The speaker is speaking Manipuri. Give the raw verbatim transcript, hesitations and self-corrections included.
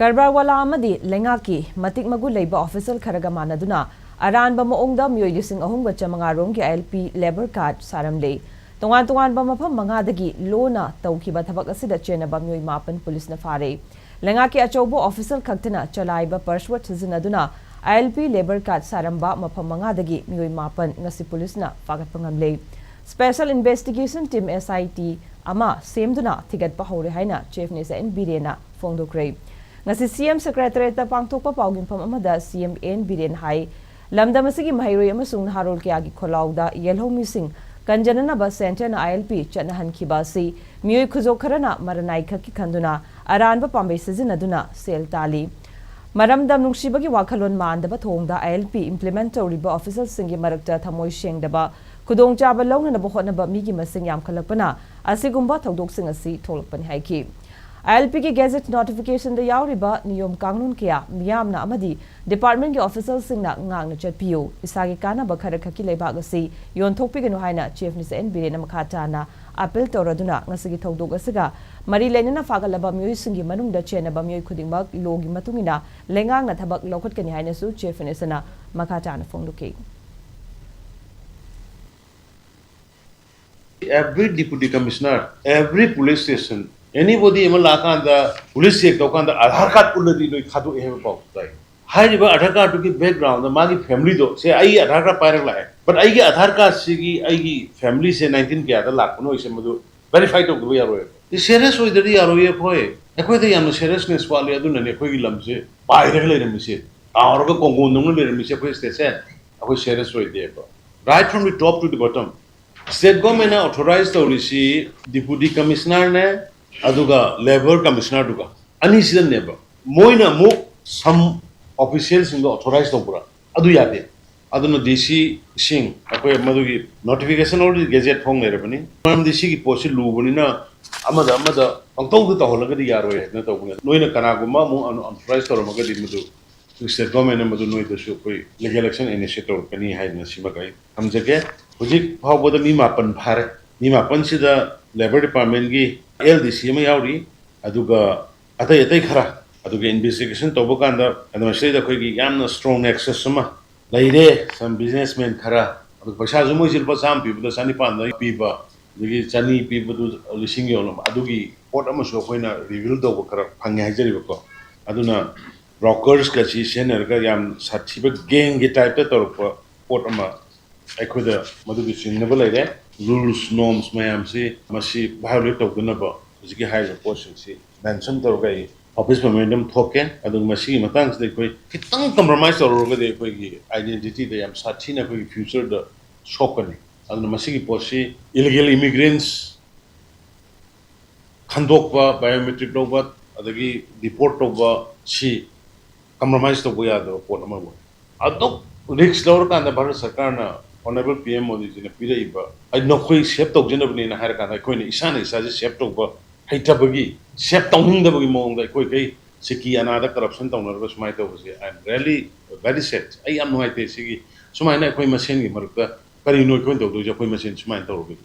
ꯀꯔꯕꯥꯔꯋꯥꯂꯥ ꯑꯃꯗꯤ ꯂꯩꯉꯥꯛꯀꯤ ꯃꯇꯤꯛ ꯃꯒꯨꯟ ꯂꯩꯕ ꯑꯣꯐꯤꯁꯤꯌꯦꯜ ꯈꯔꯒ ꯃꯥꯟꯅꯗꯨꯅ ꯑꯔꯥꯟꯕ ꯃꯑꯣꯡꯗ ꯃꯤꯑꯣꯏ ꯂꯤꯁꯤꯡ ꯑꯍꯨꯝꯒ ꯆꯥꯃꯉꯥ ꯔꯣꯝꯒꯤ ILP ꯂꯦꯕꯔ ꯀꯥꯔꯗ ꯁꯥꯔꯝꯂꯦ꯫ ꯇꯣꯉꯥꯟ ꯇꯣꯉꯥꯟꯕ ꯃꯐꯝ ꯃꯉꯥꯗꯒꯤ ꯂꯣꯟꯅ ꯇꯧꯈꯤꯕ ꯊꯕꯛ ꯑꯁꯤꯗ ꯆꯦꯟꯅꯕ ꯃꯤꯑꯣꯏ ꯃꯥꯄꯟ ꯄꯨꯂꯤꯁꯅ ꯐꯥꯔꯦ꯫ ꯂꯩꯉꯥꯛꯀꯤ ꯑꯆꯧꯕ ꯑꯣꯐꯤꯁꯤꯌꯦꯜ ꯈꯛꯇꯅ ꯆꯂꯥꯏꯕ ꯄꯥꯁꯋꯥꯔꯗ ꯁꯤꯖꯤꯟꯅꯗꯨꯅ ILP ꯂꯦꯕꯔ ꯀꯥꯔꯗ ꯁꯥꯔꯝꯕ ꯃꯐꯝ ꯃꯉꯥꯗꯒꯤ ꯃꯤꯑꯣꯏ ꯃꯥꯄꯟ ꯉꯁꯤ ꯄꯨꯂꯤꯁꯅ ꯐꯥꯒꯠꯄ ꯉꯝꯂꯦ꯫ ꯁ꯭ꯄꯦꯁꯦꯜ ꯏꯟꯚꯦꯁꯇꯤꯒꯦꯁꯟ ꯇꯤꯝ, SIT, ꯑꯃ ꯁꯦꯝꯗꯨꯅ ꯊꯤꯒꯠꯄ ꯍꯧꯔꯦ ꯍꯥꯏꯅ ꯆꯤꯐ ꯃꯤꯅꯤꯁꯇꯔ ꯑꯦꯟ ꯕꯤꯔꯦꯟꯅ ꯐꯣꯡꯗꯣꯛꯈ꯭ꯔꯦ꯫ ꯉꯁꯤ CM ꯁꯦꯀ꯭ꯔꯦꯇꯔꯤꯌꯦꯠꯇ ꯄꯥꯡꯊꯣꯛꯄ ꯄꯥꯎꯒꯤ ꯃꯐꯝ ꯑꯃꯗ CM ꯑꯦꯟ ꯕꯤꯔꯦꯟ ꯍꯥꯏ, ꯂꯝꯗꯝ ꯑꯁꯤꯒꯤ ꯃꯍꯩꯔꯣꯏ ꯑꯃꯁꯨꯡ ꯅꯍꯥꯔꯣꯜ ꯀꯌꯥꯒꯤ ꯈꯣꯜꯂꯥꯎꯗ ꯌꯦꯜꯍꯧꯃꯤꯁꯤꯡ ꯀꯟꯖꯅꯅꯕ ꯁꯦꯟꯇꯔꯅ ILP ꯆꯠꯅꯍꯟꯈꯤꯕ ꯑꯁꯤ ꯃꯤꯑꯣꯏ ꯈꯨꯖꯣꯛ ꯈꯔꯅ ꯃꯔꯅꯥꯏ ꯈꯛꯀꯤ ꯈꯟꯗꯨꯅ ꯑꯔꯥꯟꯕ ꯄꯥꯝꯕꯩ ꯁꯤꯖꯤꯟꯅꯗꯨꯅ ꯁꯦꯜ ꯇꯥꯜꯂꯤ꯫ ꯃꯔꯝꯗꯝ ꯅꯨꯡꯁꯤꯕꯒꯤ ꯋꯥꯈꯜꯂꯣꯟ ꯃꯥꯟꯗꯕ ꯊꯧꯑꯣꯡꯗ ILP implement ꯇꯧꯔꯤꯕ ꯑꯣꯐꯤꯁꯤꯌꯦꯜꯁꯤꯡꯒꯤ ꯃꯔꯛꯇ ꯊꯃꯣꯏ ꯁꯦꯡꯗꯕ, ꯈꯨꯗꯣꯡꯆꯥꯕ ꯂꯧꯅꯅꯕ ꯍꯣꯠꯅꯕ ꯃꯤꯒꯤ ꯃꯁꯤꯡ ꯌꯥꯝꯈꯠꯂꯛꯄꯅ ꯑꯁꯤꯒꯨꯝꯕ ꯊꯧꯗꯣꯛꯁꯤꯡ ꯑꯁꯤ ꯊꯣꯛꯂꯛꯄꯅꯤ ꯍꯥꯏꯈꯤ꯫ ILPꯒꯤ ꯒꯦꯖꯦꯠ ꯅꯣꯇꯤꯐꯤꯀꯦꯁꯟꯗ ꯌꯥꯎꯔꯤꯕ ꯅꯤꯌꯣꯝ ꯀꯥꯡꯂꯣꯟ ꯀꯌꯥ ꯃꯤꯌꯥꯝꯅ ꯑꯃꯗꯤ ꯗꯤꯄꯥꯔꯠꯃꯦꯟꯒꯤ ꯑꯣꯐꯤꯁꯤꯌꯦꯜꯁꯤꯡꯅ ꯉꯥꯛꯅ ꯆꯠꯄꯤꯌꯨ꯫ ꯏꯁꯥꯒꯤ ꯀꯥꯟꯅꯕ ꯈꯔ ꯈꯛꯀꯤ ꯂꯩꯕꯥꯛ ꯑꯁꯤ ꯌꯣꯟꯊꯣꯛꯄꯤꯒꯅꯨ ꯍꯥꯏꯅ ꯆꯤꯐ ꯃꯤꯅꯤꯁꯇꯔ ꯑꯦꯟ ꯕꯤꯔꯦꯟꯅ ꯃꯈꯥ ꯇꯥꯅ ꯑꯥꯄꯤꯜ ꯇꯧꯔꯗꯨꯅ ꯉꯁꯤꯒꯤ ꯊꯧꯗꯣꯛ ꯑꯁꯤꯒ ꯃꯔꯤ ꯂꯩꯅꯅ ꯐꯥꯒꯠꯂꯕ ꯃꯤꯑꯣꯏꯁꯤꯡꯒꯤ ꯃꯅꯨꯡꯗ ꯆꯦꯟꯅꯕ ꯃꯤꯑꯣꯏ ꯈꯨꯗꯤꯡꯃꯛ ꯂꯣꯒꯤ ꯃꯇꯨꯡ ꯏꯟꯅ ꯂꯩꯉꯥꯛꯅ ꯊꯕꯛ ꯂꯧꯈꯠꯀꯅꯤ ꯍꯥꯏꯅꯁꯨ ꯆꯤꯐ ꯃꯤꯅꯤꯁꯇꯔꯅ ꯃꯈꯥ ꯇꯥꯅ ꯐꯣꯡꯗꯣꯛꯈꯤ꯫ Every deputy commissioner, every police station, anybody ꯑꯃ ꯂꯥꯛꯑꯀꯥꯟꯗ ꯄꯨꯂꯤꯁ ꯆꯦꯛ ꯇꯧꯀꯥꯟꯗ ꯑꯙꯥꯔ ꯀꯥꯔꯗ ꯎꯠꯂꯗꯤ ꯂꯣꯏ ꯊꯥꯗꯣꯛꯑꯦ ꯍꯥꯏꯕ ꯄꯥꯎ ꯇꯥꯏ꯫ ꯍꯥꯏꯔꯤꯕ ꯑꯙꯥꯔ ꯀꯥꯔꯗꯇꯨꯒꯤ ꯕꯦꯛꯒ꯭ꯔꯥꯎꯟꯗ ꯃꯥꯒꯤ ꯐꯦꯃꯤꯂꯤꯗꯣ, ꯁꯦ ꯑꯩ ꯑꯙꯥꯔ ꯀꯥꯔꯗ ꯄꯥꯏꯔꯒ ꯂꯥꯛꯑꯦ, ꯕꯠ ꯑꯩꯒꯤ ꯑꯙꯥꯔ ꯀꯥꯔꯗꯁꯤꯒꯤ ꯑꯩꯒꯤ ꯐꯦꯃꯤꯂꯤꯁꯦ ꯅꯥꯏꯟꯇꯤꯟ ꯀꯌꯥꯗ ꯂꯥꯛꯄꯅꯣ ꯍꯥꯏꯁꯦ ꯃꯗꯨ ꯚꯦꯔꯤꯐꯥꯏ ꯇꯧꯗꯕ ꯌꯥꯔꯣꯏ꯫ ꯁꯦꯔꯤꯌꯁ ꯑꯣꯏꯗ꯭ꯔꯗꯤ ꯌꯥꯔꯣꯏꯌꯦ꯫ ꯑꯩꯈꯣꯏ ꯑꯩꯈꯣꯏꯗ ꯌꯥꯝꯅ ꯁꯦꯔꯤꯌꯁꯅꯦꯁ ꯋꯥꯠꯂꯤ, ꯑꯗꯨꯅꯅꯦ ꯑꯩꯈꯣꯏꯒꯤ ꯂꯝꯁꯦ ꯄꯥꯏꯔꯒ ꯂꯩꯔꯝꯃꯤꯁꯦ, ꯇꯥꯎꯔꯒ ꯀꯣꯡꯒꯣꯟꯗꯧꯅ ꯂꯩꯔꯝꯃꯤꯁꯦ꯫ ꯑꯩꯈꯣꯏ ꯁ꯭ꯇꯦꯠꯁꯦ ꯑꯩꯈꯣꯏ ꯁꯦꯔꯤꯌꯁ ꯑꯣꯏꯗꯦꯕ꯫ Right from the top to the bottom, state ꯒꯣꯔꯃꯦꯟꯅ ꯑꯣꯊꯣꯔꯥꯏꯁ ꯇꯧꯔꯤꯁꯤ ꯗꯤꯄꯨꯇꯤ ꯀꯃꯤꯁꯅꯔꯅꯦ, ꯑꯗꯨꯒ ꯂꯦꯕꯔ ꯀꯃꯤꯁꯅꯔꯗꯨꯒ ꯑꯅꯤꯁꯤꯗꯅꯦꯕ꯫ ꯃꯣꯏꯅ ꯑꯃꯨꯛ ꯁꯝ ꯑꯣꯐꯤꯁꯤꯌꯦꯜꯁꯤꯡꯗꯣ ꯑꯣꯊꯣꯔꯥꯏꯁ ꯇꯧꯕ꯭ꯔꯥ? ꯑꯗꯨ ꯌꯥꯗꯦ꯫ ꯑꯗꯨꯅ ꯗꯤ ꯁꯤꯁꯤꯡ ꯑꯩꯈꯣꯏ ꯃꯗꯨꯒꯤ ꯅꯣꯇꯤꯐꯤꯀꯦꯁꯟ ꯑꯣꯜꯔꯦꯗꯤ ꯒꯦꯖꯦꯠ ꯐꯣꯡ ꯂꯩꯔꯕꯅꯤ꯫ ꯃꯔꯝꯗꯤ ꯁꯤꯒꯤ ꯄꯣꯠꯁꯤ ꯂꯨꯕꯅꯤꯅ ꯑꯃꯗ ꯑꯃꯗ ꯄꯪꯇꯧꯗ ꯇꯧꯍꯜꯂꯒꯗꯤ ꯌꯥꯔꯣꯏ ꯍꯥꯏꯗꯅ ꯇꯧꯕꯅꯦ꯫ ꯅꯣꯏꯅ ꯀꯅꯥꯒꯨꯝꯕ ꯑꯃꯨꯛ ꯑꯟ-, ꯑꯟꯑꯣꯊꯣꯔꯥꯏꯁ ꯇꯧꯔꯝꯃꯒꯗꯤ ꯃꯗꯨ ꯁ꯭ꯇꯦꯠ ꯒꯣꯔꯃꯦꯟꯅ ꯃꯗꯨ ꯅꯣꯏꯗꯁꯨ ꯑꯩꯈꯣꯏ ꯂꯤꯒꯦꯜ ꯑꯦꯛꯁꯟ ꯏꯅꯤꯁꯤꯌꯦꯠ ꯇꯧꯔꯛꯀꯅꯤ ꯍꯥꯏꯗꯅ ꯁꯤꯃꯒ ꯑꯩ ꯊꯝꯖꯒꯦ꯫ ꯍꯧꯖꯤꯛ ꯐꯥꯎꯕꯗ ꯃꯤ ꯃꯥꯄꯟ ꯐꯥꯔꯦ꯫ ꯃꯤ ꯃꯥꯄꯟꯁꯤꯗ ꯂꯦꯕꯔ ꯗꯤꯄꯥꯔꯠꯃꯦꯟꯒꯤ ꯑꯦꯜ ꯗꯤ ꯁꯤ ꯑꯃ ꯌꯥꯎꯔꯤ, ꯑꯗꯨꯒ ꯑꯇꯩ ꯑꯇꯩ ꯈꯔ ꯑꯗꯨꯒ ꯏꯟꯚꯦꯁꯇꯤꯒꯦꯁꯟ ꯇꯧꯕ ꯀꯥꯟꯗ ꯑꯗꯨ ꯃꯁꯤꯗꯩꯗ ꯑꯩꯈꯣꯏꯒꯤ ꯌꯥꯝꯅ ꯁ꯭ꯇ꯭ꯔꯣꯡ ꯅꯦꯛꯁꯁ ꯑꯃ ꯂꯩꯔꯦ꯫ ꯁꯝ ꯕꯤꯖꯤꯅꯦꯁꯃꯦꯟ ꯈꯔ, ꯑꯗꯨ ꯄꯩꯁꯥꯁꯨ ꯃꯣꯏꯁꯦ ꯂꯨꯄꯥ ꯆꯥꯝꯃ ꯄꯤꯕꯗ ꯆꯅꯤꯄꯥꯟꯗ ꯄꯤꯕ, ꯑꯗꯒꯤ ꯆꯅꯤ ꯄꯤꯕꯗꯨ ꯂꯤꯁꯤꯡ ꯌꯧꯔꯝꯕ, ꯑꯗꯨꯒꯤ ꯄꯣꯠ ꯑꯃꯁꯨ ꯑꯩꯈꯣꯏꯅ ꯔꯤꯚꯤꯜ ꯇꯧꯕ ꯈꯔ ꯐꯪꯉꯦ ꯍꯥꯏꯖꯔꯤꯕꯀꯣ꯫ ꯑꯗꯨꯅ ꯕ꯭ꯔꯣꯀꯔꯁꯀ ꯁꯤ ꯁꯤꯖꯤꯟꯅꯔꯒ ꯌꯥꯝ ꯁꯥꯊꯤꯕ ꯒꯦꯡꯒꯤ ꯇꯥꯏꯞꯇ ꯇꯧꯔꯛꯄ ꯄꯣꯠ ꯑꯃ ꯑꯩꯈꯣꯏꯗ ꯃꯗꯨꯒꯤ ꯆꯤꯡꯅꯕ ꯂꯩꯔꯦ꯫ ꯔꯨꯜꯁ ꯅꯣꯔꯝꯁ ꯃꯌꯥꯝꯁꯤ ꯃꯁꯤ ꯚꯥꯏꯑꯣꯂꯦꯠ ꯇꯧꯗꯅꯕ ꯍꯧꯖꯤꯛꯀꯤ ꯍꯥꯏꯔꯤꯕ ꯄꯣꯠꯁꯤꯡꯁꯤ ꯃꯦꯟꯁꯟ ꯇꯧꯔꯒ ꯑꯩ ꯑꯣꯐꯤꯁ ꯃꯦꯃꯣꯔꯦꯟꯗꯝ ꯊꯣꯛꯀꯦ꯫ ꯑꯗꯨꯒ ꯃꯁꯤꯒꯤ ꯃꯇꯥꯡꯁꯤꯗ ꯑꯩꯈꯣꯏ ꯈꯤꯇꯪ ꯀꯝꯄ꯭ꯔꯣꯃꯥꯏꯁ ꯇꯧꯔꯨꯔꯒꯗꯤ ꯑꯩꯈꯣꯏꯒꯤ ꯑꯥꯏꯗꯦꯟꯇꯤꯇꯤꯗ ꯌꯥꯝ ꯁꯥꯊꯤꯅ ꯑꯩꯈꯣꯏꯒꯤ ꯐ꯭ꯌꯨꯆꯔꯗ ꯁꯣꯛꯀꯅꯤ꯫ ꯑꯗꯨꯅ ꯃꯁꯤꯒꯤ ꯄꯣꯠꯁꯤ ꯏꯂꯤꯒꯦꯜ ꯏꯃꯤꯒ꯭ꯔꯦꯟꯁ ꯈꯟꯗꯣꯛꯄ, ꯕꯥꯏꯑꯣꯃꯦꯇ꯭ꯔꯤꯛ ꯂꯧꯕ, ꯑꯗꯒꯤ ꯗꯤꯄꯣꯔꯠ ꯇꯧꯕ, ꯁꯤ ꯀꯝꯄ꯭ꯔꯣꯃꯥꯏꯁ ꯇꯧꯕ ꯌꯥꯗꯕ ꯄꯣꯠ ꯑꯃꯕꯨ ꯑꯗꯨꯛ ꯔꯤꯛꯁ ꯂꯧꯔꯀꯥꯟꯗ ꯚꯥꯔꯠ ꯁꯔꯀꯥꯔꯅ ꯑꯣꯅꯔꯦꯕꯜ ꯄꯤ ꯑꯦꯝ ꯃꯣꯗꯤꯖꯤꯅ ꯄꯤꯔꯛꯏꯕ, "ꯑꯩ ꯅꯈꯣꯏ ꯁꯦꯞ ꯇꯧꯖꯅꯕꯅꯦꯅ" ꯍꯥꯏꯔꯀꯥꯟꯗ ꯑꯩꯈꯣꯏꯅ ꯏꯁꯥꯅ ꯏꯁꯥꯁꯦ ꯁꯦꯞ ꯇꯧꯕ ꯍꯩꯇꯕꯒꯤ, ꯁꯦꯞ ꯇꯧꯅꯤꯡꯗꯕꯒꯤ ꯃꯑꯣꯡꯗ ꯑꯩꯈꯣꯏꯈꯩ ꯁꯤꯀꯤ ꯑꯅꯥꯗ ꯀꯔꯞꯁꯟ ꯇꯧꯅꯔꯒ ꯁꯨꯃꯥꯏꯅ ꯇꯧꯕꯁꯦ, I am really very sad꯫ ꯑꯩ ꯌꯥꯝ ꯅꯨꯡꯉꯥꯏꯇꯦ꯫ ꯁꯤꯒꯤ ꯁꯨꯃꯥꯏꯅ ꯑꯩꯈꯣꯏ ꯃꯁꯦꯟꯒꯤ ꯃꯔꯛꯇ ꯀꯔꯤꯅꯣ ꯑꯩꯈꯣꯏꯅ ꯇꯧꯗꯣꯏꯁꯦ? ꯑꯩꯈꯣꯏ ꯃꯁꯦꯟ ꯁꯨꯃꯥꯏꯅ ꯇꯧꯔꯒꯗꯤ